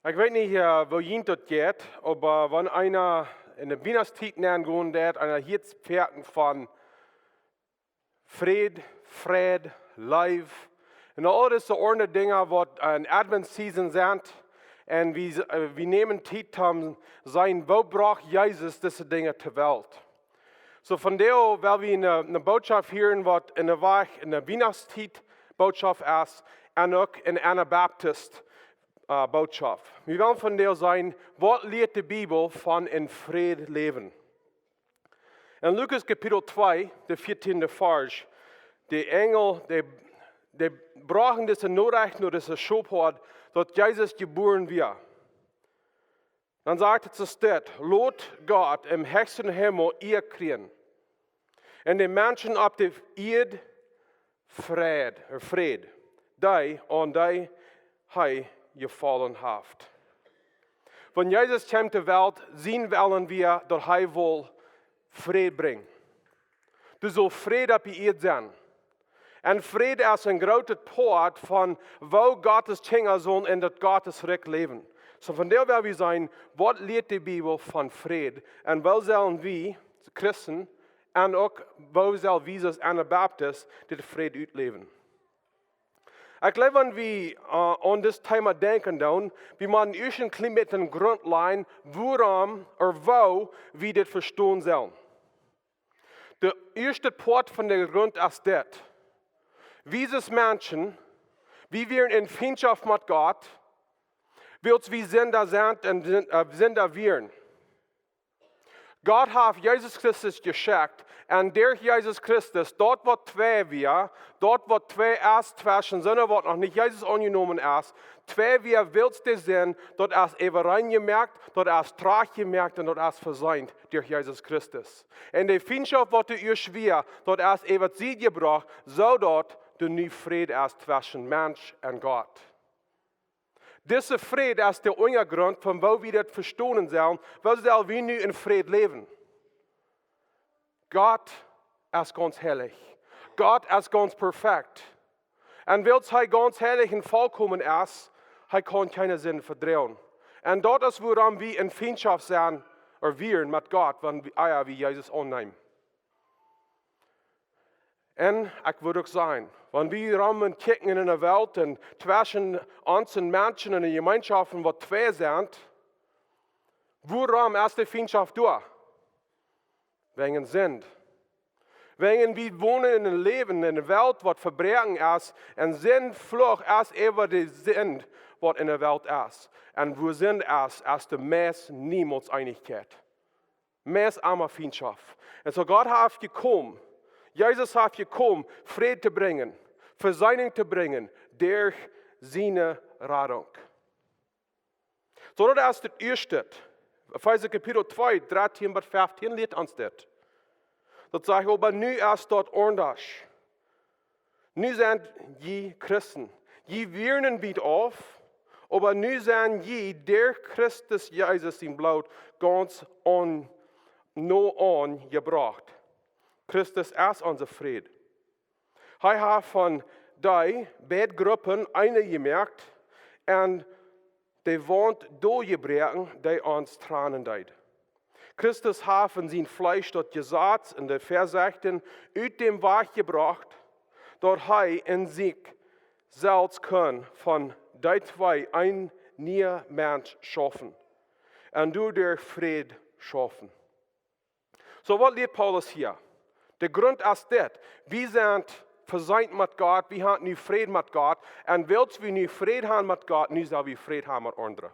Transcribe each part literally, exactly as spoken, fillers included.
Ekj weet nich, äh, woo junt daut jeit, oba wan eena enne Wienachtstiet nenn gonen deit, eena hieet foaken von Fräd, Freid, Leew. Un aul dise aundre Dinja waut en Advent Season sent. Un wie, äh, wie nämen Tiet om seenen, woo brocht Jesus dise Dinja to Welt. Soo vondoag well wie eene, eene Botschaft hieren waut enne Wajch, enne Wienachtstiet Botschaft es un uk eene Anabaptist, äh, Botschaft. Wie wellen vondoag seenen, waut lieet de Bibel von een Fräd läwen? En Lukas Kapitel twee, de vieetieende Varsch, de Enjel, dee, dee brochten dise Norecht no dise Schophoad, daut Jesus jebuaren wia. Dan sajcht et soo dit: "Lot Gott em hechsten Himmel Ea kjrieen, un de Menschen opp de Ieed Freid, äh, Fräd, dee aun dee hee jefollen haft." Wan Jesus kjeem to Welt, sien Wellen wia daut hee wull Fräd brinjen. Doa sull Fräd opp de Ieed sennen. Un Fräd es een grootet Poat von woo Gottes Kjinja sellen en daut Gottes Rikj läwen. Soo vondoag well wie seenen, waut lieet de Bibel von Fräd? Un woo sellen wie, Christen, un uk woo sell wie aus Anabaptist dän Fräd utläwen? Ekj jleew, wan wie, äh, aun dit Thema denkjen doonen, wie motten ieescht een kjlien bät een Grunt lajen, wuarom ooda woo wie dit vestonen sellen. De ieeschte Poat von de Grunt es dit: Wie aus Menschen, wie wieren en Fientschoft met Gott, wiels wie Sinda sent un Sin-, äh, Sinda wieren. Gott haft Jesus Christus jeschekjt, un derch Jesus Christus, daut waut twei wia, daut waut twei es tweschen soone waut noch nich Jesus aunjenomen es, twei wia wiels de Sind, daut es äwareen jemoakt, daut es trajcht jemoakt un daut es veseent derch Jesus Christus. Un de Fientschoft waut doa ieescht wia, daut es äwa de Sied jebrocht, soo daut doa nu Fräd es tweschen Mensch un Gott. Dise Fräd es de Unjagrunt von woo wie daut vestonen sellen, woo sell wie nu en Fräd läwen. Gott es gaunz heilich. Gott es gaunz perfekt. Un wiels hee gaunz heilich un volkomen es, hee kaun kjeene Sind vedroagen. Un daut es wuarom wie en Fientschoft sent, ooda wieren met Gott, wan wie, ea wie Jesus aunneemen. Un ekj wudd uk sajen, wan wie romkjikjen en de Welt un tweschen ons un Menschen en de Jemeenschoft waut twei sent, wuarom es de Fientschoft doa? Wäajen Sind. Wäajen wie wonen en een Läwen, en eene Welt waut vebroaken es, un Sind, Fluch es äwa de Sind waut en de Welt es. Un wua Sind es, es doa meist niemols Eenichkjeit. Meist emma Fientschoft. Un soo Gott haft jekomen, Jesus haft jekomen, Fräd to brinjen, Vesöhnung to brinjen, derch siene Radunk. Soo daut es daut ieeschte. Efeesa Kapitel twee, dartieen bat feftieen lieet ons dit. Daut sajcht: "Oba nu es daut aundasch. Nu sent jie Christen. Jie wieren en Biet auf, oba nu sent jie derch Christus Jesus sien Bloot gaunz aun, no aun jebrocht." Christus es onse Fräd. Hee haft von dee beid Gruppen eene jemoakt un de Waunt doljebroaken, dee ons trannen deed. Christus haft en sien Fleesch daut Jesaz un de Vesechten ut däm Wajch jebrocht, daut hee en sikj selfst kunn von dee twee een nia Mensch schaufen un doaderch Fräd schaufen. Soo waut lieet Paulus hia? De Grunt es dit: Wie sent veseent met Gott, wie haben nu Fräd met Gott, un wiels wie nu Fräd haben met Gott, nu sell wie Fräd haben met aundre.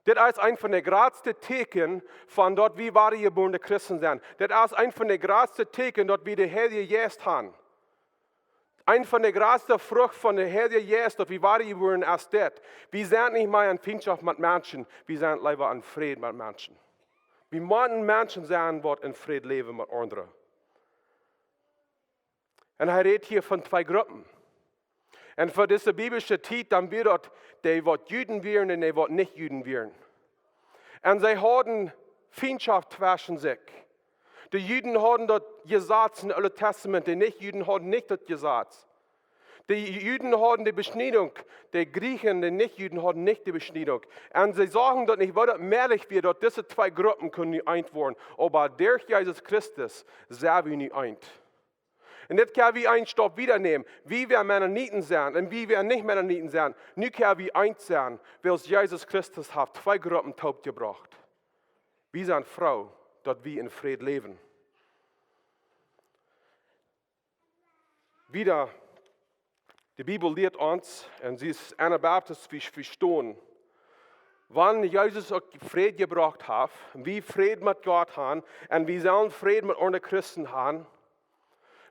Dit es een von de jratste Tieekjen von daut wie wadajebuarne Christen sent. Dit es een von de jratste Tieekjen daut wie dän Heiljen Jeist haben. Een von de jratste Frucht von dän Heiljen Jeist, daut wie wadajebuaren, es dit: Wie sent nich mea en Fientschoft met Menschen, wie sent leewa en Fräd met Menschen. Wie motten Menschen sennen waut en Fräd läwen met aundre. Un hee rät hia von twee Gruppen. Un fa dise biblische Tiet, dan wia daut dee waut Juden wieren un dee waut nich Juden wieren. Un see hauden Fientschoft tweschen sikj. De Juden hauden daut Jesaz en daut Oole Tastament, de nich Juden hauden nich daut Jesaz. De Juden hauden de Beschniedunk, de Griechen, de Nichjuden hauden nich de Beschniedunk. Un see sagen daut nich, woo daut mäajlich wia, daut dise twee Gruppen kunnen nu eent woaren. Oba derch Jesus Christus sent wie nu eent. Un dit kjenn wie een Stap wieda nämen. Wie wäa Mennoniten sent un wie wäa nich Mennoniten sent, nu kjenn wie eent sennen, wiels Jesus Christus haft twee Gruppen toopjebrocht. Wie sent froo, daut wie en Fräd läwen. Wieda, de Bibel lieet ons, un see es Anabaptist, wie vestonen, wan Jesus uk Fräd jebrocht haft, un wie Fräd met Gott han, un wie sellen Fräd met aundre Christen han,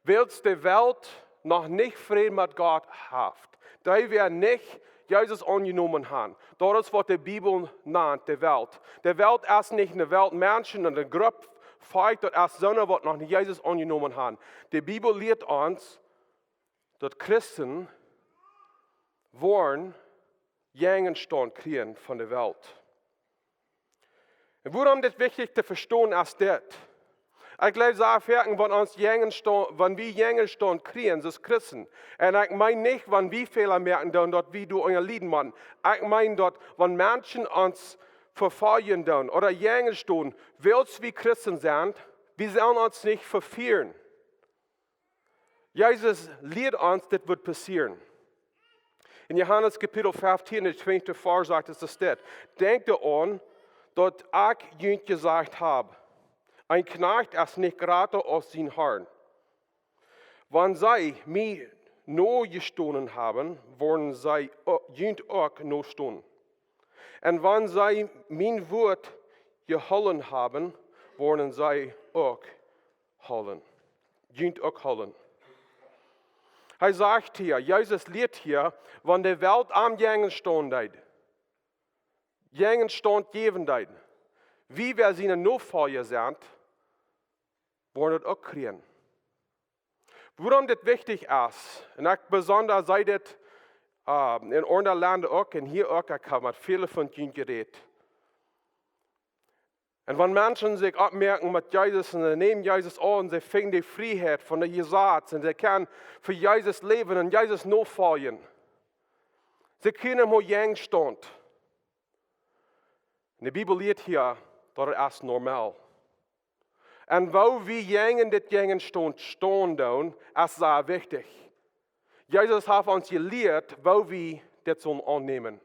wiels de Welt noch nich Fräd met Gott haft. Dee wäa nich Jesus aunjenomen han. Daut es waut de Bibel nant de Welt. De Welt es nich ne Welt Menschen un ne Grupp Volkj, daut es soone waut noch nich Jesus aunjenomen han. De Bibel lieet ons, daut Christen woaren Jäajenstaunt kjrieen von de Welt. Un wuarom dit wichtich to vestonen es dit. Ekj jleew, soo foaken, wan ons Jäajenstaunt, wan wie Jäajenstaunt kjrieen, soo aus Christen. Un ekj meen nich, wan wie Fäla moaken, dan daut wie doa unja lieden motten. Ekj meen daut, wan Menschen ons vefoljen doonen ooda Jäajenstaunt, wiels wie Christen sent, wie sellen ons nich vefieren. Jesus lieet ons, dit woat passieren. En Johanes Kapitel feftieen, de twinjde Varsch sajcht et, es dit: Denkjt doaraun, daut ekj junt jesajcht hab, een Kjnajcht es nich jrata aus sien Har. Wan see mie nojestonen haben, woaren see o-, junt uk nostonen. Un wan see mien Wuat jehoolen haben, woaren see uk hoolen. Junt uk hoolen. Hee sajcht hia, Jesus lieet hia, wan de Welt am Jäajenstaunt deed, Jäajenstaunt jäwen deed, wie, wäa siene Nofolja sent, woaren daut uk kjrieen. Wuarom dit wichtich es, un ekj besonda see dit, äh, en aundre Lenda uk un hia uk, ekj hab met väle von junt jerät. Un wan Menschen sikj oppmoaken met Jesus un see nämen Jesus aun, see finjen de Frieheit von de Jesaz un see kjennen fa Jesus läwen un Jesus nofoljen. See kjrieen mau Jäajenstaunt. Un de Bibel lieet hia, daut et es normal. Un woo wie jäajen dit Jäajenstaunt stonen doonen, es sea wichtich. Jesus haft ons jelieet, woo wie dit sellen aunnämen.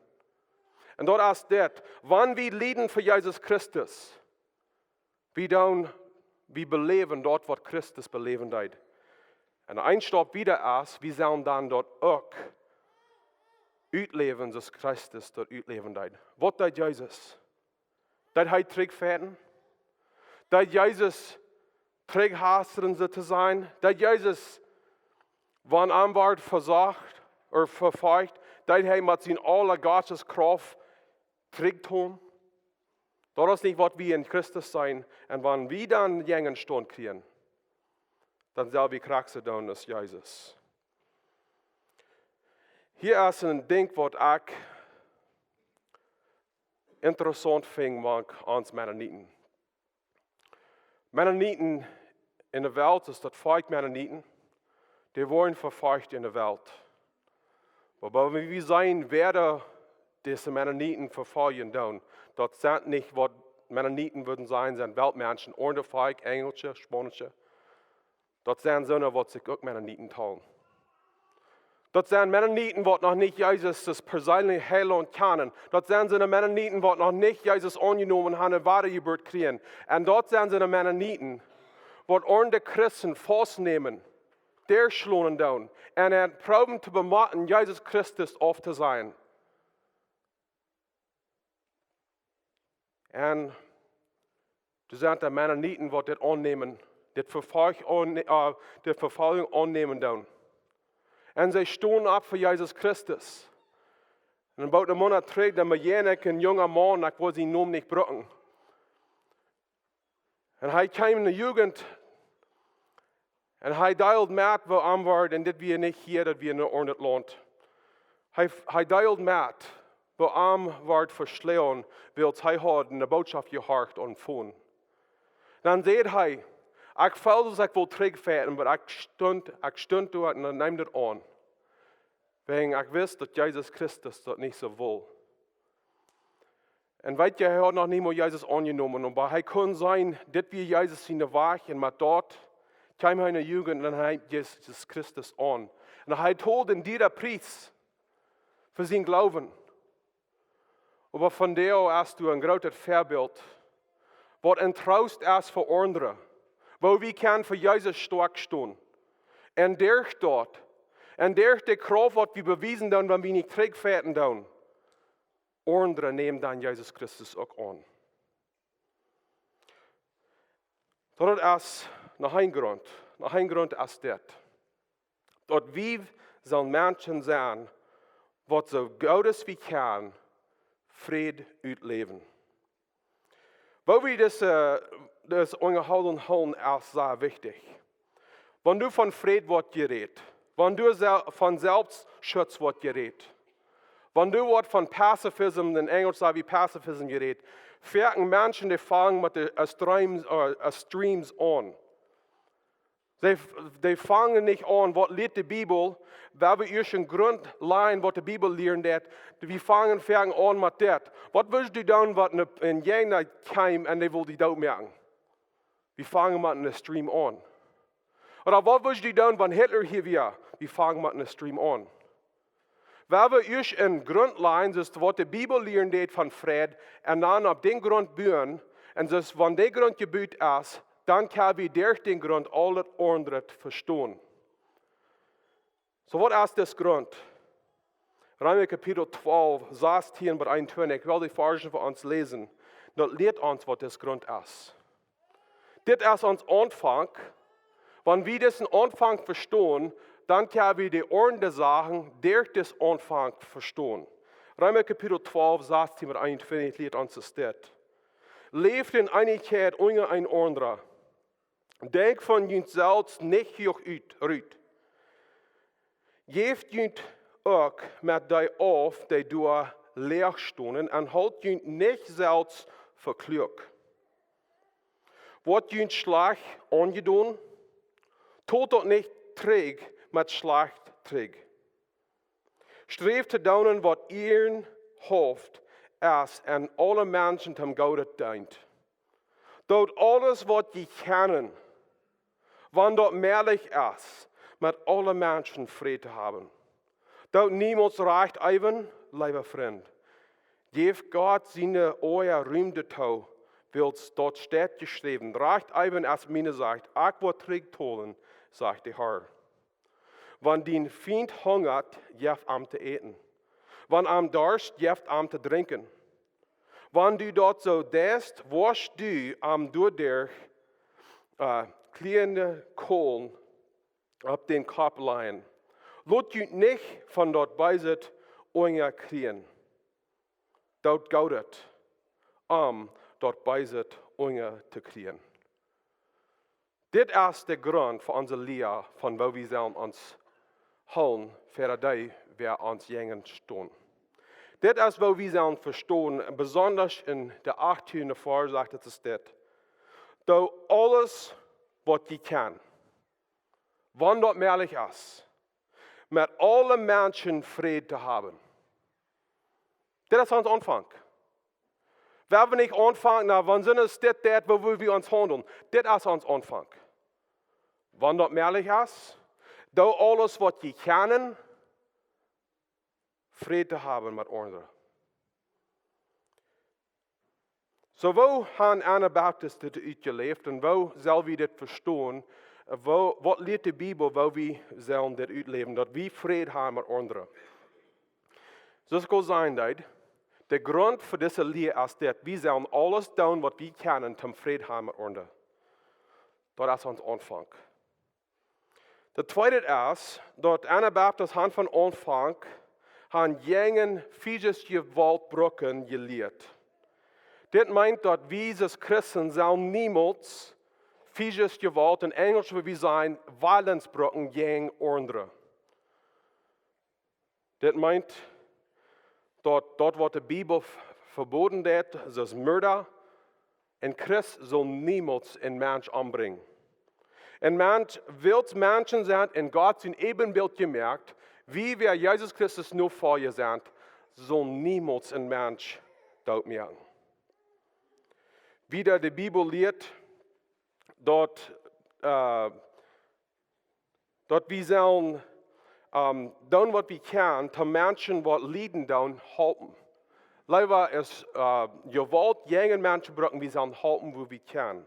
Un daut es dit, wan wie lieden fa Jesus Christus, wie doonen, wie beläwen daut, waut Christus beläwen deed. Un een Stap wieda es, wie sellen dan daut uk utläwen, soo aus Christus daut utläwen deed. Waut deed Jesus? Deed hee trigjfajchten? Deed Jesus trigjhastlen, soo to sajen? Deed Jesus, wan am wort vesocht ooda vefolcht, deed hee met siene aule Gottes Krauft trigjtrakjen? Daut es nich waut wie en Christus sent. Un wan wie dan Jäajenstaunt kjrieen, dan sell wie krakjt soo doonen aus Jesus. Hia es een Dinkj, waut ekj interessaunt finj mank ons Mennoniten. Mennoniten en de Welt, es daut Volkj Mennoniten, dee woaren vefolcht en de Welt. Oba wan wie seenen, wäa dise Mennoniten vefoljen doonen, daut sent nich waut Mennoniten wudden sennen, sent Weltmenschen, aundre Volkj, Enjelsche, Spaunsche. Daut sent soone, waut sikj uk Mennoniten talen. Daut sent Mennoniten, waut noch nich Jesus aus perseenelja Heilaunt kjanen. Daut sent soone Mennoniten, waut noch nich Jesus aunjenomen han un Wadajeburt kjrieen. Un daut sent soone Mennoniten, waut aundre Christen faustnämen, derchschlonen doonen un an proowen to bemotten, Jesus Christus auftosajen. Un doa sent de Mennoniten, waut dit aunnämen, dit Vefolj aun-, äh, de Vefoljunk aunnämen doonen. Un see stonen opp fa Jesus Christus. Un boolt een Moonat trigj, dan bejäajend ekj een junga Maun, ekj well sienen Nomen nich brucken. Un hee kjeem en de Jugend un hee deeld met, woo am wort, un dit wia nich hia, daut wia en een aundret Launt. Hee, hee deeld met, woo am wort veschloagen, wiels hee haud de Bootschoft jehorcht aun Fon. Dan säd hee: "Ekj feeld, daut ekj wull trigjfajchten, oba ekj stunt, ekj stunt doa un dan neem daut aun." Wäajen ekj wist, daut Jesus Christus daut nich soo wull. Un weet jie, hee haud noch niemols Jesus aunjenomen, oba hee kunn seenen, dit wia Jesus sien Wajch, un met daut kjeem hee enne Jugend un hee neem Jesus Christus aun. Un hee told een dieren Pries fa sienen Gloowen. Oba vondoag best du een grootet Väabilt, waut een Troost es fa aundre, woo wie kjennen fa Jesus stoakj stonen. Un derch daut, un derch de Krauft, waut wie bewiesen doonen, wan wie nich trigjfajchten doonen, aundre nämen dan Jesus Christus uk aun. Daut es noch een Grunt. Noch een Grunt es dit. Daut wie sellen Menschen sennen, waut soo goot aus wie kjennen Fräd utläwen. Woo wie dise, dise Unjahoolen hoolen es sea wichtich. Wan du von Fräd woascht jerät, wan du sel-, von Selfstschutz woascht jerät, wan du woascht von Pazifism, enn Enjlisch saj wie pacifism jerät, foaken Menschen, dee fangen met de extremes, äh, extremes aun. Dee, dee fangen nich aun, waut lieet de Bibel, wan wie ieescht een Grunt lajen, waut de Bibel lieren deit. Wie fangen foaken aun met dit. Waut wurscht du doonen, wan een, een Jäajna kjeem un dee wull die dootmoaken? Wie fangen met een extreme aun. Ooda waut wurscht du doonen, wan Hitler hia wia? Wie fangen met een extreme aun. Wan wie ieescht een Grunt lajen, soo aus waut de Bibel lieren deit von Fräd, un dan opp dän Grunt buen, un soo aus wan dee Grunt jebut es, dan kjenn wie derch dän Grunt aul daut aundre vestonen. Soo, waut es dis Grunt? Reema Kapitel twalf, sastieen bat eenuntwintich. Ekj well dee Varzen fa ons läsen. Daut lieet ons, waut dis Grunt es. Dit es ons Aunfank. Wan wie disen Aunfank vestonen, dan kjenn wie de aundre Sachen derch disen Aunfank vestonen. Reema Kapitel twalf, sastieen bat eenuntwintich lieet ons dit. Läft enn Eenichkjeit unja eenaunda. Denkjt von junt selfst nich huach ut, rut. Jäft junt uk met dee auf, dee doa läach stonen, un hoolt junt nich selfst fa kluak. Woat junt schlajcht aunjedonen, tolt daut nich trigj met schlajcht trigj. Sträft to doonen, waut ieehrenhauft es, un aule Menschen toom Gooden deent. Doot aules, waut jie kjennen, wan daut mäajlich es, met aule Menschen Fräd to haben. Doot niemols Rajcht eewen, leewa Frint. Jäft Gott siene Oaja Rum doatoo, wiels daut steit jeschräwen: Rajcht eewen es miene Sach, ekj woa trigjtolen, sajcht de Herr. Wan dien Fient hungat, jeff am to äten. Wan am darscht, jeff am to drinkjen. Wan du daut soo deist, woascht du am doaderch, äh, kjliene Kolen opp dän Kopp lajen. Lot junt nich von daut Beeset unjakjrieen. Doot Goodet, om daut Beeset unjatokjrieen. Dit es de Grunt fa onse Lia, von woo wie sellen ons hoolen, fa dee, wäa ons jäajen stonen. Dit es, woo wie sellen vestonen, besonda enn de achttiende Varsch sajcht et dit: Doot aules, waut jie kjennen, wan daut mäajlich es, met aule Menschen Fräd to haben. Dit es ons Aunfank. Wie haben nich aunjefongen, na, wan sent et dit, daut, woo wie ons haundlen. Dit es ons Aunfank. Wan daut mäajlich es, doot aules, waut jie kjennen, Fräd to haben met aundre. Soo, woo han Anabaptisten dit utjeläft un woo sell wie dit vestonen? Woo, waut lieet de Bibel, woo wie sellen dit utläwen, daut wie Fräd haben met aundre? Soo aus ekj aul säd, de Grunt fa dise Lia es dit: Wie sellen aules doonen, waut wie kjennen, om Fräd haben met aundre. Daut es ons Aunfank. De tweede es, daut Anabaptisten han von Aunfank aun jäajen physische Jewault brucken jelieet. Dit meent, daut wie aus Christen sellen niemols physische Jewault, enn Enjlisch wudd wie sajen, violence brucken jäajen aundre. Dit meent, daut, daut waut de Bibel v-, veboden deit, soo aus Murda, een Christ saul niemols een Mensch ombrinjen. Een Mensch, wiels Menschen sent enn Gott sien Äbenbilt jemoakt, Wie, wäa Jesus Christus Nofolja sent, saul niemols een Mensch dootmoaken. Wieda, de Bibel lieet, daut, äh, daut wie sellen, ähm, doonen waut wie kjennen, to Menschen waut lieden doonen, halpen. Leewa es, äh, Jewault jäajen Menschen brucken, wie sellen halpen, wua wie kjennen.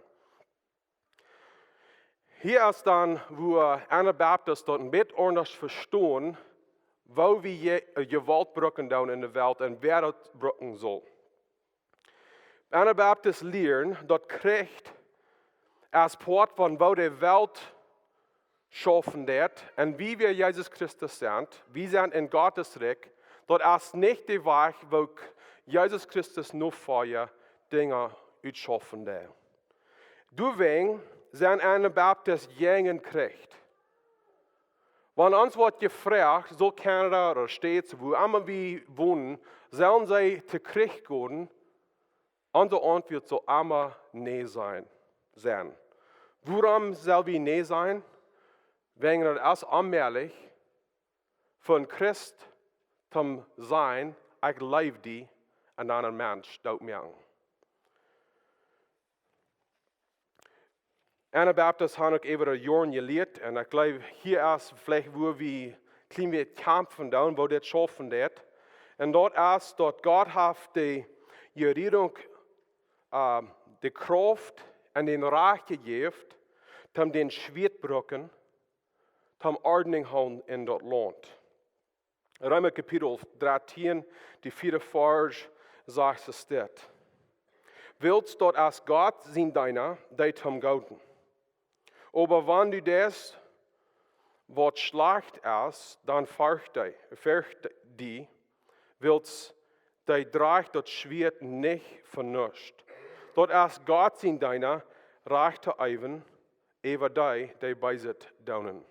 Hia es dan, wua Anabaptist daut een bät aundasch vestonen, woo wie Je-, äh, Jewault brucken doonen enne Welt un wäa daut brucken saul. Anabaptist lieren, daut Kjricht es Poat von woo de Welt schaufen deit, un wie, wäa Jesus Christus sent, wie sent en Gottes Rikj, daut es nich de Wajch, woo K-, Jesus Christus Nofolja Dinja utschaufen deit. Doawäajen sent Anabaptist jäajen Kjricht. Wan ons woat jefroacht, saul Canada ooda States, wua emma wie wonen, sellen see to Kjricht gonen, onse Auntwuat saul emma nä sennen, sennen. Wuarom sell wie nä sennen? Wäajen daut es onmäajlich fa een Christ to sajen, ekj leew die, un dan een Mensch dootmoaken. Anabaptist han uk äwa de Joaren jelieet, un ekj jleew, hia es veleicht wua wie kjlien bät kjamfen doonen, woo dit schaufen deit. Un daut es, daut Gott haft de Rejierunk, äh, de Krauft un dän Rajcht jejäft, om dän Schwieet brucken, om Ordnunk hoolen en daut Launt. Reema Kapitel dartieen, de vieede Varsch, sajcht et dit: Wiels daut es Gott sien Deena, deit am Goodet. Oba wan du deist, waut schlajcht es, dan fercht die, fercht die, wiels dee drajcht daut Schwieet nich fa nuscht. Daut es Gott sien Deena, Rajcht to eewen äwa dee, dee Beeset doonen.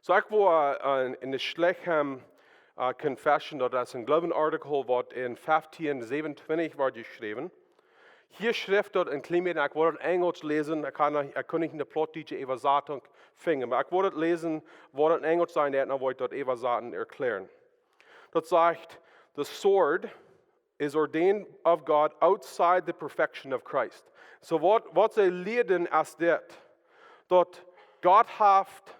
Soo, ekj woa, äh, en, en de Schleichheim, äh, Confession, daut es een Gloowen-Artikel, waut en feftieen säwenentwintich wort jeschräwen. Hia schrift daut en kjlien bät, ekj woa daut en Enjlisch läsen, ekj kaun nich, ekj kunn nich ne plautdietsche Äwasatunk finjen, oba ekj woa daut läsen, woa daut en Enjlisch sennen deit, dan woa ekj daut äwasaten erkjlären. Daut sajcht: The sword is ordained of God outside the perfection of Christ. Soo waut, waut see lieeden es dit, daut Gott haft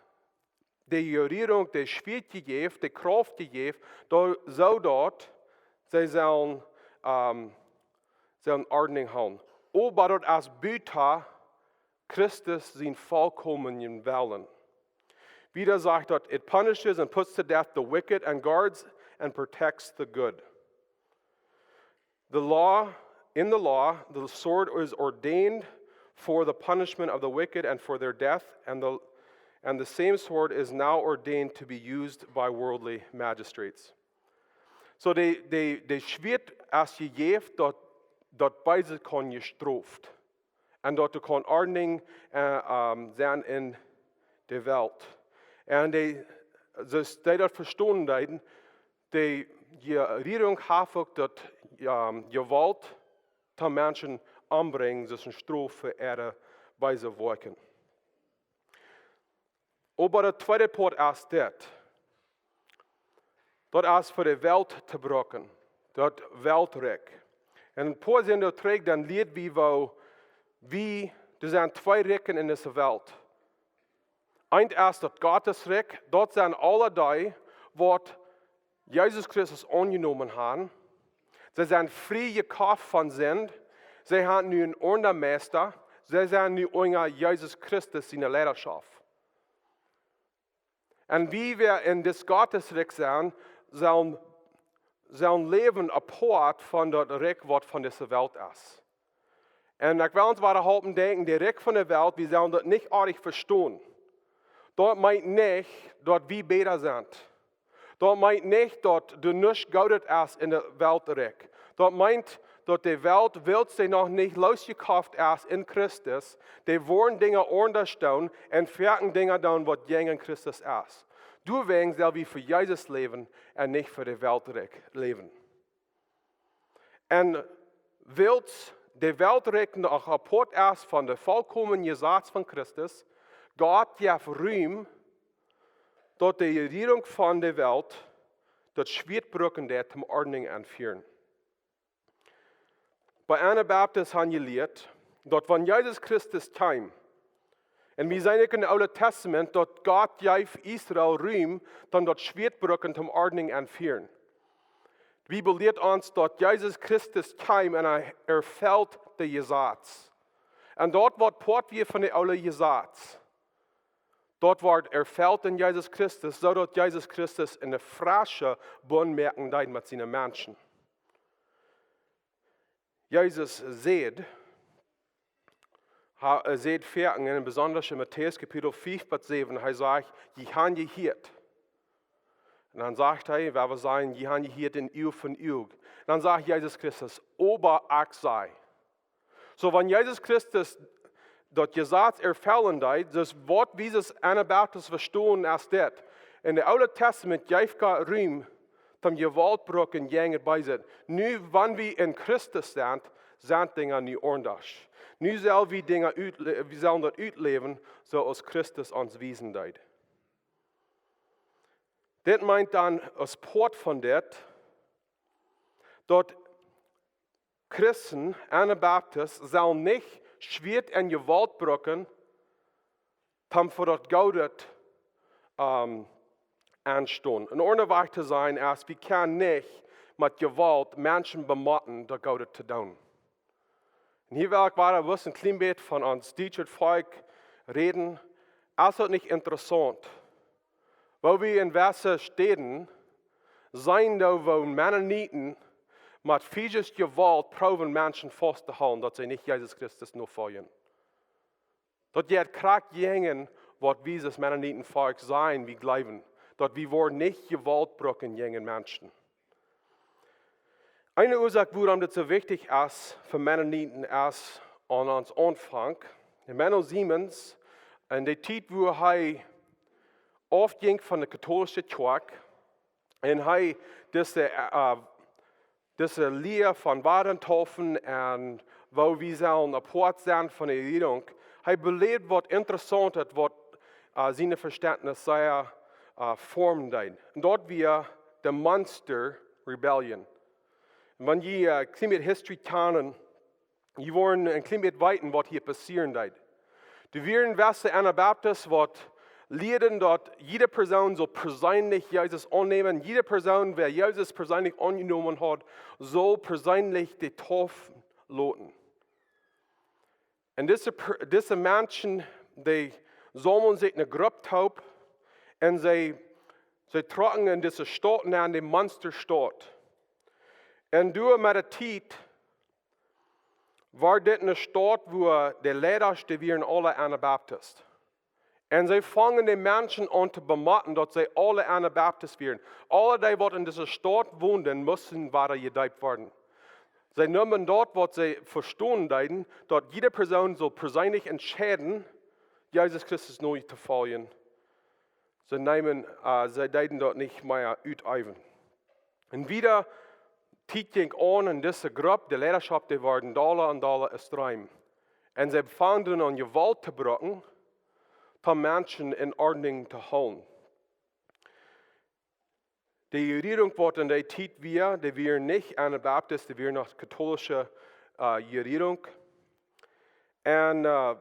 de Rejierunk de Schwieet jejäft, de Krauft jejäft, doa, soo daut see sellen, ähm, sellen Ordnunk hoolen. Oba daut es buta Christus sien volkomenen Wellen. Wieda sajcht daut: It punishes and puts to death the wicked and guards and protects the good. The law, in the law, the sword is ordained for the punishment of the wicked and for their death, and the, and the same sword is now ordained to be used by worldly magistrates. Soo, de, de, de Schwieet es jejäft, daut, daut Beeset kaun jestroft. Un daut doa kaun Ordnunk, äh, ähm, sennen en de Welt. Un de, soo aus dee daut vestonen deeden, de Rejierunk haft uk daut, ähm, Jewault to Menschen ombrinjen, daut es eene Strof fa äare beese Woakjen. Oba daut tweede Poat es dit. Daut es fa de Welt to brucken. Daut Weltrikj. Un een poa Sindach trigj, dan lieed wie, woo wie, doa sent twee Rikjen en dise Welt. Eent es daut Gottes Rikj, daut sent aule dee, waut Jesus Christus aunjenomen haben. See sent frie jekoft von Sind. See haben nu een aundren Meista. See sent nu unja Jesus Christus siene Leidaschoft. Un wie, wäa en dit Gottes Rikj sent, sellen, sellen läwen apoat von daut Rikj, waut von dise Welt es. Un ekj well ons wada halpen denkjen, daut Rikj von de Welt, wie sellen daut nich oajch vestonen. Daut meent nich, daut wie bäta sent. Daut meent nich, daut doa nuscht Goodet es en daut Weltrikj. Daut meent, daut de Welt, wiels see noch nich losjekoft es en Christus, dee woaren Dinja aundasch doonen un woaren Dinja doonen, waut jäajen Christus es. Doawäajen sell wie fa Jesus läwen un nich fa daut Weltrikj läwen. Un wiels daut Weltrikj noch apoat es von daut volkomene Jesaz von Christus, Gott jeft Rum, daut de Rejierunk von de Welt daut Schwieet brucken deed, om Ordnunk auntofieren. Bie Anabaptisten han jelieet, daut wan Jesus Christus kjeem, un wie seenen uk em Oolen Tastament, daut Gott jeef Israel Rum, dan daut Schwieet brucken, om Ordnunk auntofieren. De Bibel lieet ons, daut Jesus Christus kjeem un hee erfelt daut Jesaz. Un daut waut Poat wia von daut oole Jesaz, daut wort erfelt en Jesus Christus, soo daut Jesus Christus een frescha Bund moaken deed met siene Menschen. Jesus säd, ha, äh, säd foaken, un besonda en Matäus Kapitel fiew bat säwen, hee sajcht: "Jie han jehieet." Un dan sajcht hee, woo wie sajen, "Jie han jehieet, een Uag fa een Uag." Dan sajcht Jesus Christus: "Oba ekj saj." Soo, wan Jesus Christus daut Jesaz erfellen deed, daut waut wie aus Anabaptisten vestonen es dit: En daut Oole Tastament jeef Gott Rum, om Jewault brucken jäajen daut Beese. Nu, wan wie en Christus sent, sent Dinja nu aundasch. Nu sell wie Dinja utle-, wie sellen daut utläwen, soo aus Christus ons wiesen deed. Dit meent dan aus Poat von dit, daut Christen, Anabaptisten, sellen nich Schwieet un Jewault brucken, om fa daut Goode, ähm, aunstonen. Een aundra Wajch to sajen es, wie kjennen nich met Jewault Menschen bemotten, daut Goode to doonen. Un hia well ekj wada bloos een kjlien bät von ons Dieet Volkj räden. Es daut nich interessaunt, woo wie en jewesse Städen seenen, woo Mennoniten met physische Jewault proowen Menschen faust to hoolen, daut see nich Jesus Christus nofoljen? Daut jeit krakjt jäajen waut wie aus Mennoniten Volkj sajen, wie jleewen, daut wie woaren nich Jewault brucken jäajen Menschen. Eene Uasoak, wuarom dit soo wichtich es fa Mennoniten, es aun ons Aunfank. De Menno Simons, en de Tiet, wua hee aufjinkj von de katolische Kjoakj, un hee dise, äh, dise Lia von Wadatofen un woo wie sellen apoat sennen von de Rejierunk, hee beläwd waut Interessauntet, waut, äh, sien Vestentnis sea, äh, formen deed. Un daut wia de Munster Rebellion. Un wan jie, äh, een kjlien bät History kjanen, jie woaren een kjlien bät weeten, waut hia passieren deed. Doa wieren jewesse Anabaptisten, waut lieeden, daut jieda Persoon sull perseenlich Jesus aunnämen. Jieda Persoon, wäa Jesus perseenlich aunjenomen haud, sull perseenlich de Taufe loten. Un dise Per-, dise Menschen, dee saumelden sikj en eene Grupp toop un see, see trocken en dise Staut nenn, de Munster Staut. Un doa met de Tiet wort dit eene Staut, wua de Leidasch, dee wieren aule Anabaptisten. Un see fungen de Menschen aun to bemotten, daut see aule Anabaptisten wieren. Aule dee, waut en dise Staut wonden, musten wada jedeept woaren. See neemen daut, waut see vestonen deeden, daut jieda Persoon sull perseenlich entscheiden, Jesus Christus nofoljen. See neemen, äh, see deeden daut nich mea uteewen. Un wieda, Tiet jinkj aun un dise Grupp, de Leidasch, dee worden dolla un dolla extrem. Un see fungen aun Jewault to brucken, om Menschen en Ordnunk to hoolen. De Rejierunk, waut en dee Tiet wia, dee wia nich Anabaptist, dee wia noch katolische, äh, Rejierunk. Un, äh,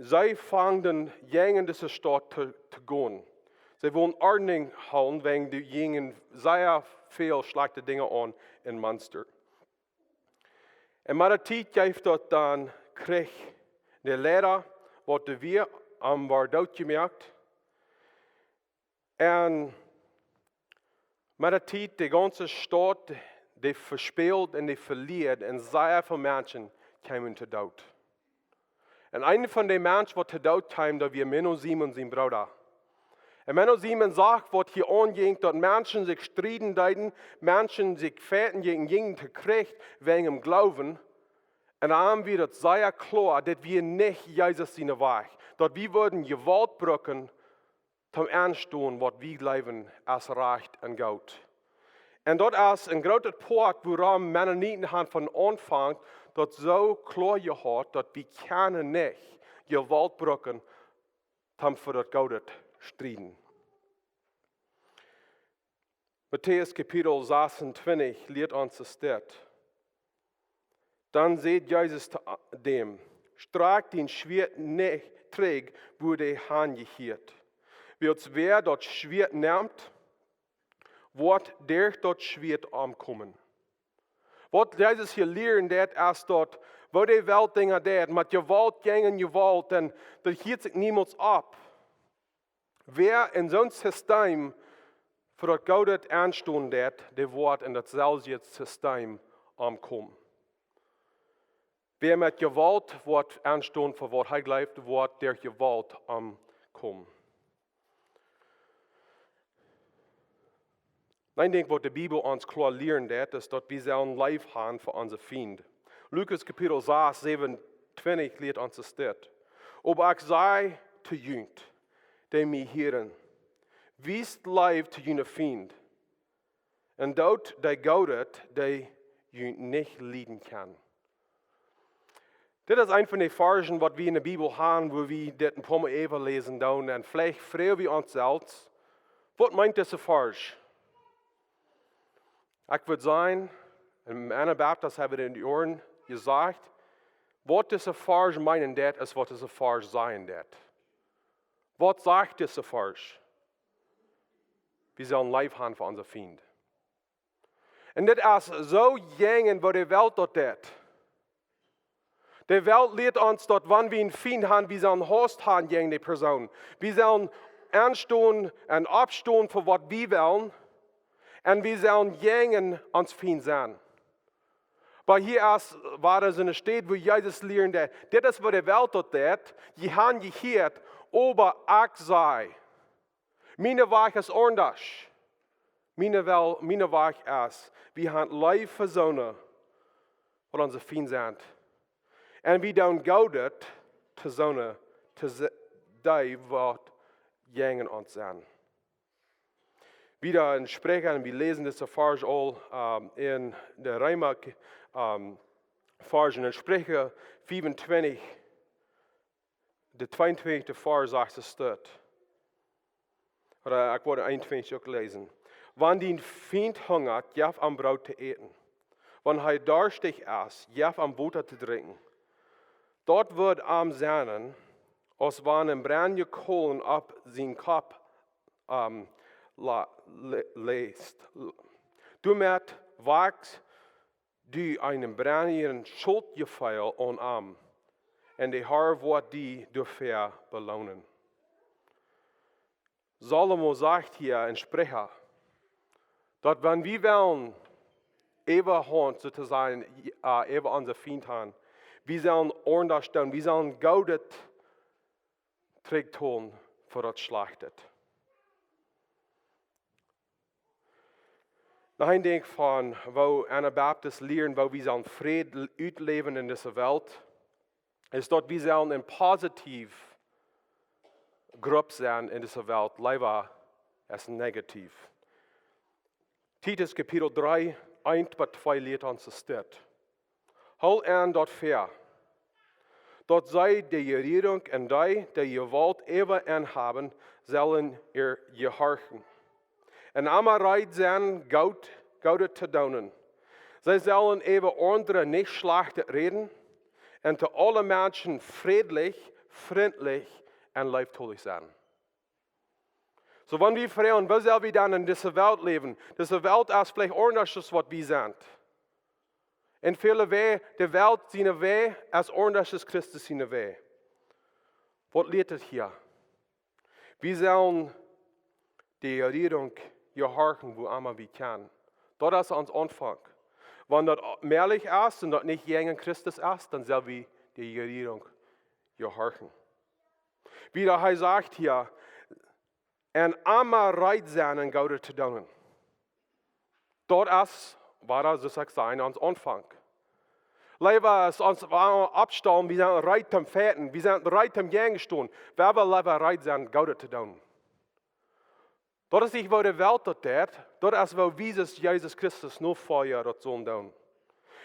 see fungen jäajen dise Staut to, to gonen. See wullen Ordnunk hoolen, wäajen doa jinjen sea väl schlajchte Dinja aun en Munster. Un met de Tiet jeef daut dan Kjrich. De Leida, waut doa wia, am wort dootjemoakt. Un met de Tiet, de gaunze Staut, dee vespäld un dee veliad, un sea väl Menschen kjeemen to Doot. Un eena von de Menschen, waut to Doot kjeem, daut wia Menno Simons sien Brooda. Un Menno Simons sach, waut hia aunjinkj, daut Menschen sikj strieden deeden, Menschen sikj feiten jinjen, jinjen to Kjrich wäajen äa Gloowen. Un am wia daut sea kloa, dit wia nich Jesus sien Wajch. Daut wie wudden Jewault brucken, om auntostonen, waut wie jleewen es rajcht un goot. Un daut es een grootet Poat, wuarom Mennoniten han von Aunfank daut soo kloa jehaut, daut wie kjennen nich Jewault brucken, om fa daut Goode strieden. Matäus Kapitel sasuntwintich lieet ons daut. Dan säd Jesus to däm: "Strakj dien Schwieet nich trigj, wua daut han jehieet. Wiels wäa daut Schwieet nemt, woat derch daut Schwieet omkomen." Waut Jesus hia lieren deed, es daut, woo de Welt Dinja deed, met Jewault jäajen Jewault, un daut hieet sikj niemols opp. Wäa en soon System fa daut Goodet enstonen deed, dee woat en daut selwje System omkomen. Wäa met Jewault woat enstonen fa waut hee jleeft, woat derch Jewault omkomen. Een Dinkj, waut de Bibel ons kloa lieren deed, es daut wie sellen leef han fa onse Fiend. Lukas Kapitel sasuntwintich lieet ons dit: "Oba ekj saj to junt, dee mie hieren: Wiest leef to june Fiend, un doot dee Goodet, dee junt nich lieden kjennen." Dit es een von de Varzen, waut wie en de Bibel han, wua wie dit een poa Mol äwa läsen doonen. Un veleicht froag wie ons selfst: "Waut meent dise Varz?" Ekj wudd sajen, un Anabaptist haben en de Joaren jesajcht: "Waut dise Varz meenen deed, es waut dise Varz sajen deed." Waut sajcht dise Varz? Wie sellen leef han fa onse Fiend. Un dit es soo jäajen, woo de Welt daut deed. De Welt lieet ons daut, wan wie een Fiend han, wie sellen Hauss han jäajen de Persoon. Wie sellen enstonen un oppstonen fa waut wie wellen. Un wie sellen jäajen ons Fiend sennen. Oba hia es wada soone Städ, wua Jesus lieren deed: "Dit es, woo de Welt daut deed. Jie han jehieet, oba ekj saj, mien Wajch es aundasch. Mien Wel-, mien Wajch es, wie han leef fa soone, waut onse Fiend sent. Un wie doonen Goodet to soone, to se-, dee, waut jäajen ons sent." Wieda en Spricha, un wie läsen dise Varz aul, ähm, en de Reema, ähm, Varz, en Spricha fiefuntwintich, de tweeuntwintichste Varz sajcht et dit. Ooda ekj wull eenuntwintich uk läsen. "Wan dien Fiend hungat, jeff am Broot to äten. Wan hee dorschtich es, jeff am Wota to drinkjen. Daut woat am sennen, aus wan een Brenn Kolen opp sien Kopp, ähm, la-, le-, lajcht. Doamet wajchst du eenen brennenden Schuldjefeel aun am, un de Herr woat die doafäa beloonen." Salomo sajcht hia en Spricha, daut wan wie wellen äwahaunt, soo to sajen, äh, äwa onse Fiend han, wie sellen aundasch doonen, wie sellen Goodet trigjtoolen fa daut Schlajchte. Noch een Dinkj von woo Anabaptist lieren, woo wie sellen Fräd utläwen en dise Welt, es daut wie sellen eene positive Grupp sennen en dise Welt, leewa aus negativ. Titus Kapitel dree, eent bat twee lieet ons dit: "Hool an daut väa, daut see de Rejierunk un dee, dee Jewault äwa an haben, sellen äa jehorchen. Un emma reed sennen, Goot, Goodet to doonen. See sellen äwa aundre nich Schlajchtet räden, un to aule Menschen frädlich, frintlich un leeftolich sennen." Soo, wan wie froagen, woo sell wie dan en dise Welt läwen? Dise Welt es veleicht aundasch aus waut wie sent. En väle Wäaj, de Welt siene Wäaj es aundasch aus Christus siene Wäaj. Waut lieet et hia? Wie sellen de Rejierunk jehorchen, wua emma wie kjennen. Daut es ons Aunfank. Wan daut mäajlich es un daut nich jäajen Christus es, dan sell wie de Rejierunk jehorchen. Wieda hee sajcht hia: "Un emma reed sennen, Goodet to doonen." Daut es, woo daut, soo aus ekj säd, ons Aunfank. Leewa es ons, woo wie oppstonen, wie sent reed toom fighten, wie sent reed toom jäajenstonen, wie wellen leewa reed sennen, Goodet to doonen. Daut es nich woo de Welt daut deed, daut es woo wie aus Jesus Christus Nofolja daut sellen doonen.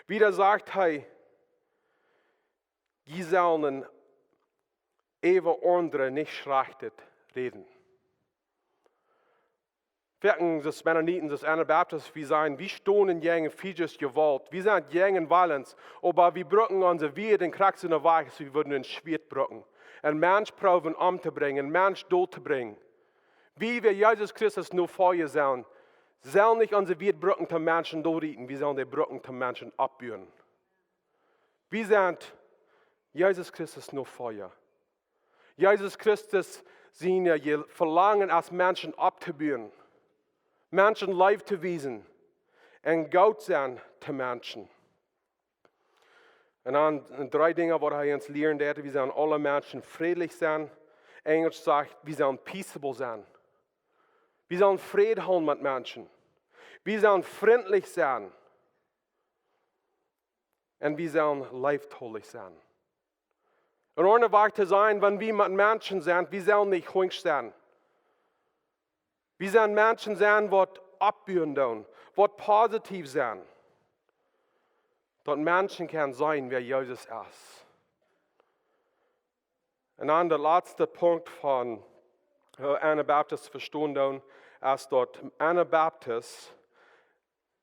Wieda sajcht hee: "Jie sellen äwa aundre nich Schlajchtet räden." Foaken aus Mennoniten, aus Anabaptisten, wie sent, wie stonen jäajen physische Jewault. Wie sent jäajen Violence, oba wie brucken onse Wieed un Krauft en ne Wies, wie wudden een Schwieet brucken. Een Mensch proowen omtobrinjen, een Mensch doot to brinjen. Wie, wäa Jesus Christus Nofolja sent, sellen nich onse Wieed brucken toom Menschen dootrieten, wie sellen dee brucken toom Menschen oppbuen. Wie sent Jesus Christus Nofolja. Jesus Christus sien, äh, Velangen es Menschen opptobuen, Menschen Leew to wiesen un goot sennen to Menschen. Un dan dree Dinja waut hee ons lieren deed. Wie sellen aule Menschen frädlich sennen. Enjelsch sajcht, wie sellen peaceable sennen. Wie sellen Fräd haben met Menschen. Wie sellen frintlich sennen. Un wie sellen leeftolich sennen. Een aundra Wajch to sennen, wan wie met Menschen sent, wie sellen nich hunjsch sennen. Wie sellen Menschen sennen, waut oppbuen doonen, waut positiev sent. Daut Menschen kjennen seenen, wäa Jesus es. Un dan de latste Punkt von, äh, Anabaptisten vestonen doonen, es daut Anabaptisten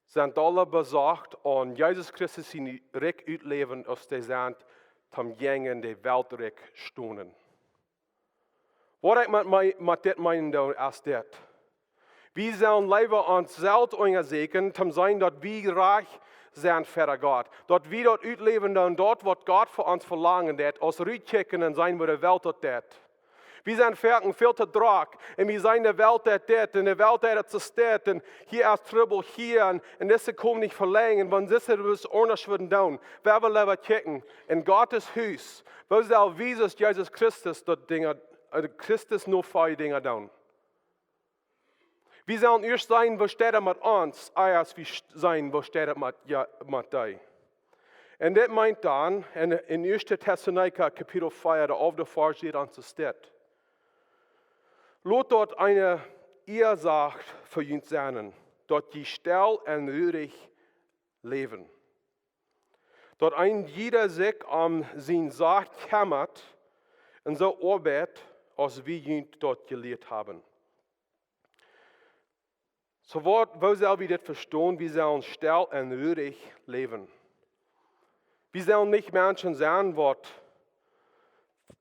sent aule besorcht aun Jesus Christus sien Rikj utläwen, aus dee sent toom jäajen de Welt Rikj stonen. Waut ekj met, met, met dit meenen doo, es dit. Wie sellen leewa ons selfst unjasieekjen, toom seenen daut wie rajcht sent ver Gott. Daut wie daut utläwen doonen, daut waut Gott von ons velangen deed, aus rutkjikjen un seenen woo de Welt daut deed. Wie sent foaken väl to drock un wie seenen de Welt deed dit un de Welt deed daut soo steit un hia es Trubbel hia un, un dise komen nich velenjen, wan dise waut aundasch wudden doonen. Wie wellen leewa kjikjen en Gottes Hus. Woo sell wie aus Jesus Christus daut Dinja, äh, Christus Nofolja Dinja doonen? Wie sellen ieescht seenen, woo steit et met ons, ea aus wie sch-, seenen, woo steit et met, jo, met dee. Un dit meent dan, en, en Ieeschte Tessalonicha Kapitel vea, de alfde Varsch sajcht ons dit. Lot daut eene Uasoak fa junt sennen, daut jie stell un ruich läwen. Daut een jieda sikj om siene Saak kjemmat un soo oabeit, aus wie junt daut jelieet haben. Soo waut, woo sell wie dit vestonen? Wie sellen stell un ruich läwen. Wie sellen nich Menschen sennen, waut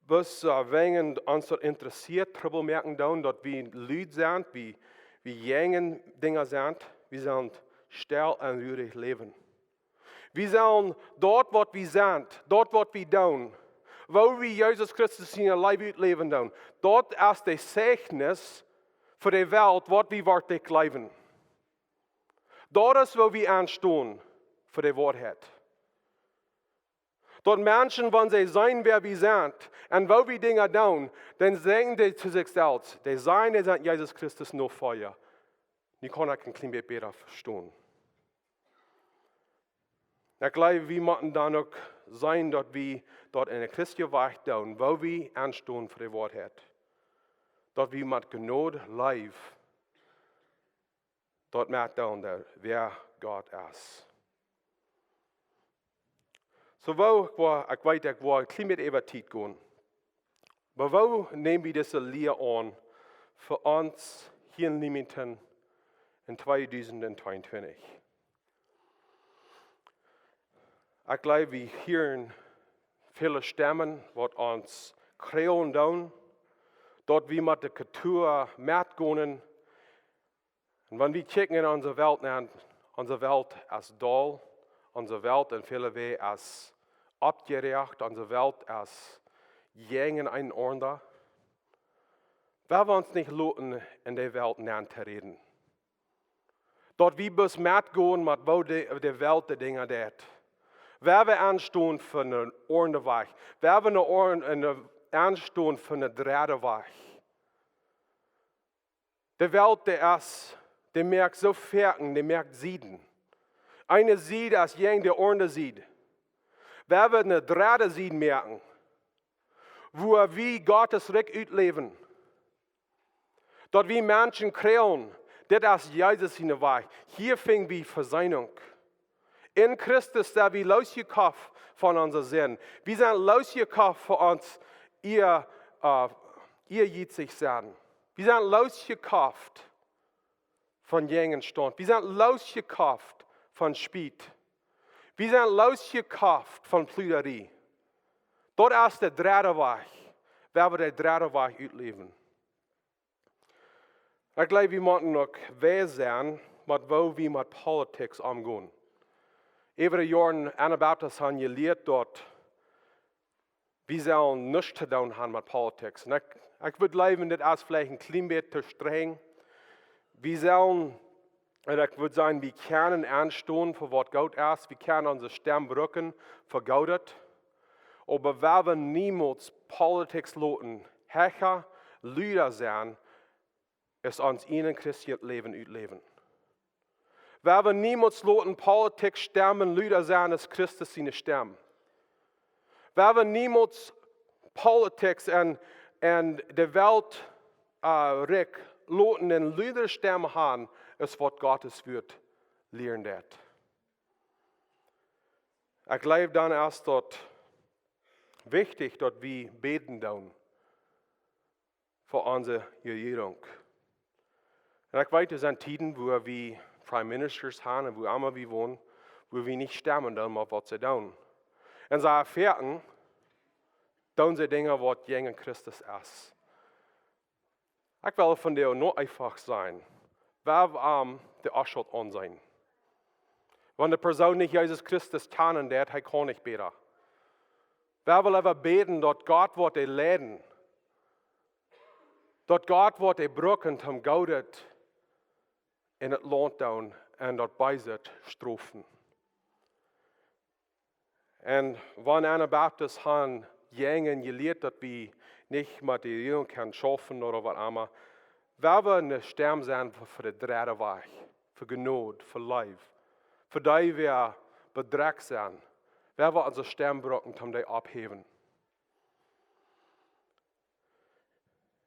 bloos, äh, wäajen ons daut interessieet, Trubbel moaken doonen, daut wie lud sent, wie, wie jäajen Dinja sent. Wie sellen stell un ruich läwen. Wie sellen daut, waut wie sent, daut, waut wie doonen, woo wie Jesus Christus siene Leew utläwen doonen, daut es de Zeichnis fa de Welt, waut wie werkjlich jleewen. Daut es, woo wie aunstonen fa de Woarheit. Daut Menschen, wan see seenen, wäa wie sent un woo wie Dinja doonen, dan sajen dee to sikj selfst, dee sajen, dee sent Jesus Christus Nofolja. Nu kaun ekj een kjlien bät bäta vestonen. Ekj jleew, wie motten dan uk seenen, daut wie daut en de christelje Wajch doonen, woo wie aunstonen fa de Woarheit. Daut wie met Jnod, Leew, daut met doonen, wäa Gott es. Soo woo, ekj woa, ekj weet, ekj woa een kjlien bät äwa Tiet gonen. Oba woo näm wie dise Lia aun fa ons hia en Leamington en tweedusent tweeuntwintich? Ekj jleew, wie hieren väle Stemmen, waut ons kjrieen doonen, daut wie met de Kultua metgonen, un wan wie kjikjen en onse Welt nenn, onse Welt es doll, onse Welt en väle Wäaj es oppjereacht, onse Welt es jäajen eenen aundren. Wie wellen ons nich loten en de Welt nenn to räden. Daut wie bloos metgonen met woo de, de Welt de Dinja deit. Wie wellen aunstonen fa een aundren Wajch. Wie wellen een aun-, een aunstonen fa een dredden Wajch. De Welt, dee es, dee moakt soo foaken, dee moakt Sieden. Eene Sied es jäajen de aundre Sied. Wie wellen eene dredde Sied moaken, wua wie Gottes Rikj utläwen. Daut wie Menschen kjrieen, dit es Jesus siene Wajch. Hia finj wie Vesöhnung. En Christus sent wie loosjekoft von onse Sind. Wie sent loosjekoft von ons Ea-, äh, Eajietsich sennen. Wie sent loosjekoft von Jäajenstaunt. Wie sent loosjekoft von Spiet. Wie sent loosjekoft von Pluderie. Daut es de dredde Wajch. Wie woaren de dredde Wajch utläwen. Ekj jleew, wie motten uk wies sennen, met woo wie met politics omgonen. Äwa de Joaren Anabaptisten haben jelieet daut wie sellen nuscht to doonen haben met politics. Un ekj, ekj wudd jleewen, dit es veleicht een kjlien bät too strenj. Wie sellen, un ekj wudd sajen, wie kjennen enstonen fa waut goot es. Wie kjennen onse Stemm brucken fa Goodet. Oba wie woaren niemols politics loten hecha, luda sennen, aus ons ieejnet christlichet Läwen utläwen. Wie woaren niemols loten politics Stemmen luda sennen aus Christus siene Stemm. Wie woaren niemols politics un, un de Welt, äh, Rikj loten eene ludare Stemm haben, aus waut Gottes Wort lieren deit. Ekj jleew, dan es daut wichtich, daut wie bäden doonen fa onse Rejierunk. Un ekj weet, doa sent Tieden, wua wie Prime Ministers haben un wua emma wie wonen, wua wie nich stemmen doonen met waut see doonen. Un see erfoaren, doonen see Dinja, waut jäajen Christus es. Ekj well vondoag noch eefach sajen, wie woaren de Oaschult aunseenen. Wan de Persoon nich Jesus Christus kjanen deit, hee kaun nich bäden. Wie wellen äwa bäden, daut Gott woat am leiden. Daut Gott woat am brucken, om Goodet en daut Launt doonen un daut Beeset strofen. Un wan Anabaptisten haben jäajen jelieet, daut wie nich met de Rejierunk kjennen schaufen ooda waut emma, wie woaren eene Stemm sennen fa, fa de dredde Wajch, fa Jnod, fa Leew, fa dee, waut bedrekjt sent. Wie woaren onse Stemm brucken, om dee opphäwen.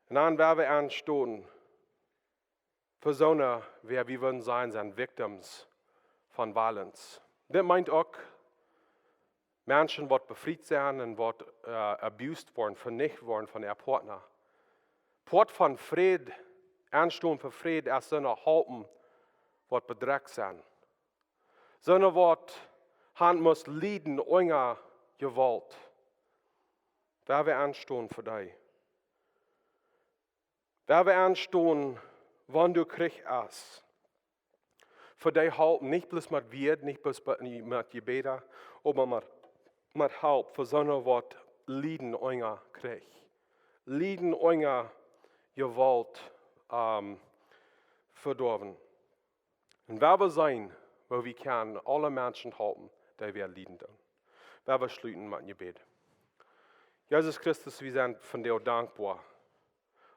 Un dan woaren wie enstonen fa soone, waut wie wudden sajen, sent victims von violence. Dit meent uk Menschen, waut befriet sent un waut, äh, abused woaren, venicht woaren von äa Partner. Poat von Fräd, enstonen fa Fräd, es soone halpen, waut bedrekjt sent. Soone, waut haben musst lieden unja Jewault. Wie woaren enstonen fa dee. Wie woaren enstonen, wan doa Kjrich es. Fa dee halpen, nich bloos met Wieed, nich bloos be-, met Jebäd, oba met, met Help fa soone, waut lieden unja Kjrich. Lieden unja Jewault, ähm, vedoawen. Un wie woaren seenen, woo wie kjennen aule Menschen halpen, dee wie lieden doonen. Wie woaren schluten met een Jebäd. Jesus Christus, wie sent vondoag dankboa,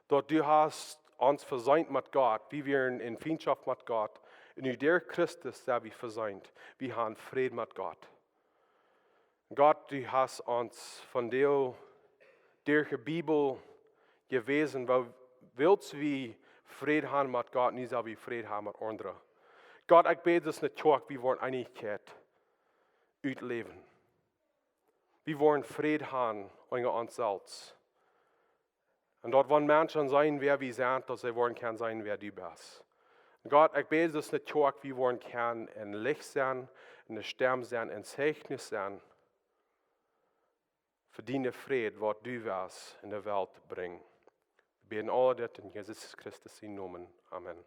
daut du hast ons vesient met Gott. Wie wieren en Fientschoft met Gott. Un nu derch Christus sent wie vesient. Wie haben Fräd met Gott. Gott, du hast ons vondoag derch de Bibel jewäsen, woo wiels wie Fräd haben met Gott, nu sell wie Fräd haben met aundre. Gott, ekj bäd, daut de Kjoakj, wie woaren Eenichkjeit utläwen. Wie woaren Fräd haben unja ons selfst. Un daut wan Menschen seenen, wäa wie sent, daut see woaren kjennen seenen, wäa du best. Gott, ekj bäd, daut de Kjoakj, wie woaren kjennen een Licht sennen, eene Stemm sennen, een Zeichnis sennen fa dienen Fräd, waut du west en de Welt brinjen. Wie bäden aul dit en Jesus Christus sienen Nomen. Amen.